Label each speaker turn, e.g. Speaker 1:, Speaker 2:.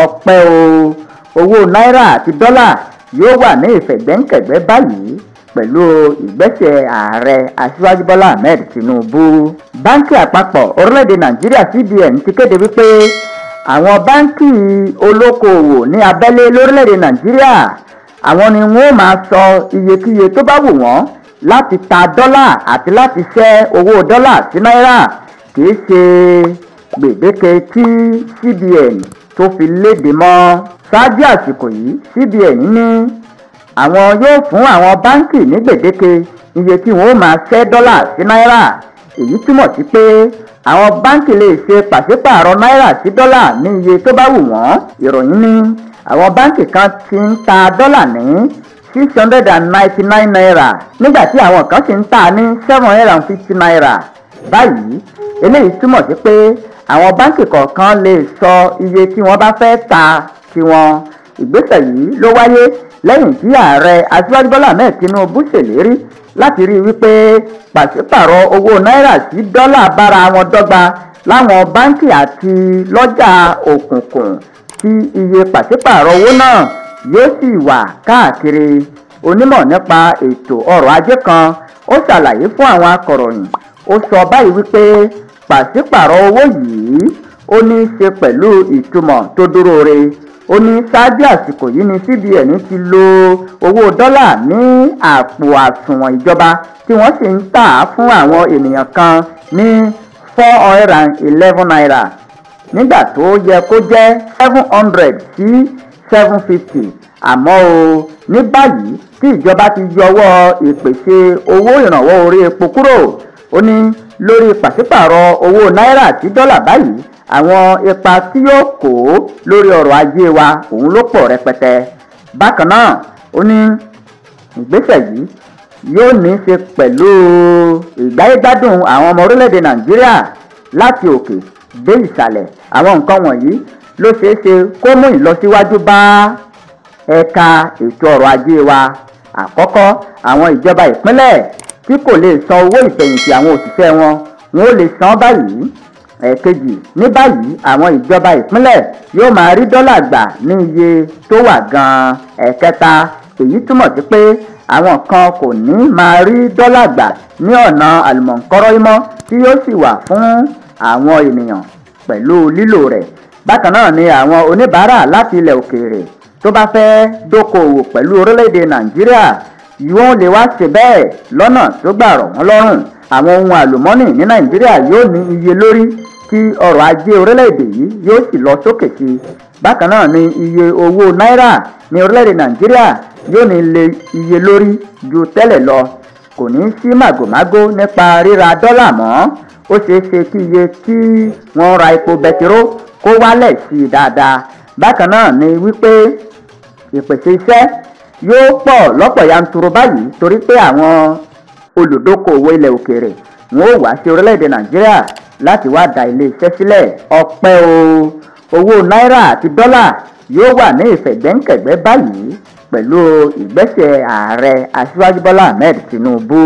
Speaker 1: Ọpẹ́ o, owó náírà àti dọ́là yóò wà ní ìfẹ̀gbẹ́nkẹ̀gbẹ́ báyìí pẹ̀lú ìgbésẹ̀ ààrẹ Aṣíwájú Bọ́lá Ahmed Tinubu. Báńkì àpapọ̀ orílẹ̀-èdè Nàìjíríà CBN ti kéde wípé àwọn báńkì olókoòwò ní abẹ́lé lórílẹ̀-èdè Nàìjíríà àwọn ni wọ́n máa sọ iyekíye tó bá wù wọ́n láti ta dọ́là àti láti ṣẹ́ owó dọ́là sí náírà, kì í ṣe gbèdéke tí CBN tó fi léde mọ́. Ṣáájú àsìkò yìí, CBN ní àwọn yóò fún àwọn báńkì ní gbèdéke iye tí wọ́n máa ṣẹ́ dọ́là sí náírà. Èyí túmọ̀ sí pé àwọn báńkì lè ṣe pàṣípààrọ̀ náírà sí dọ́là ní iye tó bá wù wọ́n. Ìròyìn ní àwọn báńkì kan ti ń ta dọ́là ní 699 naira nígbà tí àwọn kan sì ń tà ní 750 naira. Báyìí, eléyìí túmọ̀ sí pé àwọn báńkì kọ̀ọ̀kan lè sọ iye tí wọ́n bá fẹ́ ta tiwọn. Ìgbésẹ̀ yìí ló wáyé lẹ́yìn tí ààrẹ Aṣíwájú Bọ́lá Ahmed Tinubu ṣèlérí láti rí i wípé pàṣípààrọ̀ owó náírà sí dọ́là bára wọn dọ́gba láwọn báńkì àti lọ́jà òkùnkùn, tí iye pàṣípààrọ̀ owó náà yóò sì wà káàkiri. Onímọ̀ nípa ètò ọrọ̀ ajé kan ó ṣàlàyé fún àwọn akọ̀ròyìn, ó sọ báyìí wípé pàṣípààrọ̀ owó yìí ó ní í ṣe pẹ̀lú ìtumọ̀ tó dúró re. Ó ní ṣáájú àsìkò yìí ni CBN ti lo owó dọ́là ní àpò àsùnwọ̀n ìjọba tí wọ́n sì ń tà á fún àwọn ènìyàn kan ní 411 naira nígbà tó yẹ kó jẹ́ 700 sí 750. Àmọ́ o, ní báyìí tí ìjọba ti yọwọ́ ìpèsè owó ìrànwọ́ orí epo kúrò, ó ní lórí pàṣípààrọ̀ owó náírà sí dọ́là báyìí, àwọn ipa tí yóò kó lórí ọrọ̀ ajé wa òun ló pọ̀ rẹpẹtẹ. Bákan náà, ó ní ìgbésẹ̀ yìí yóò ní í ṣe pẹ̀lú ìgbáyégbádùn àwọn ọmọ orílẹ̀-èdè Nàìjíríà láti òkè dé ìsàlẹ̀. Àwọn nǹkan wọ̀nyí ló ṣeé ṣe kó mú ìlọsíwájú bá ẹ̀ka ètò ọrọ̀ ajé wa. Àkọ́kọ́, àwọn ìjọba ìpínlẹ̀ tí kò lè san owó ìfẹ̀yìntì àwọn òṣìṣẹ́ wọn, wọn ò lè san báyìí. Ẹ̀kejì, ní báyìí àwọn ìjọba ìpínlẹ̀ yóò máa rí dọ́là gbà ní iye tó wà gan-an. Ẹ̀kẹta, èyí túmọ̀ sí pé àwọn kan kò ní máa rí dọ́là gbà ní ọ̀nà àlùmọ̀ǹkọ́rọ́ mọ́, tí yóò sì wà fún àwọn ènìyàn pẹ̀lú lílò rẹ̀. Bákan náà ni àwọn oníbàárà láti ilẹ̀ òkèèrè tó bá fẹ́ dókòwò pẹ̀lú orílẹ̀-èdè Nàìjíríà yóò lè wá ṣe bẹ́ẹ̀ lọ́nà tó gbà rọ̀ wọ́n lọ́rùn. Àwọn ohun àlùmọ́nì ní Nàìjíríà yóò ní iye lórí tí ọrọ̀ ajé orílẹ̀-èdè yìí yóò sì lọ sókè sí i. Bákan náà ni iye owó náírà ní orílẹ̀-èdè Nàìjíríà yóò ní iye lórí ju tẹ́lẹ̀ lọ. Kò ní sí màgòmágó nípa ríra dọ́là mọ́. Ó ṣeé ṣe kí iye tí wọ́n ra epo bẹtiró kó wálẹ̀ sí i dáadáa. Bákan náà ni wípé ìpèsè iṣẹ́ yóò pọ̀ lọ́pọ̀ yanturu báyìí torí pé àwọn olùdókòwò ilẹ̀ òkèèrè wọn ò wá sí orílẹ̀-èdè Nàìjíríà láti wá dá ilé iṣẹ́ sílẹ̀. Ọpẹ́ o, owó náírà àti dọ́là yóò wà ní ìfẹ̀gbẹ́nkẹ̀gbẹ́ báyìí pẹ̀lú ìgbésẹ̀ ààrẹ Aṣíwájú Bọ́lá Ahmed Tinubu.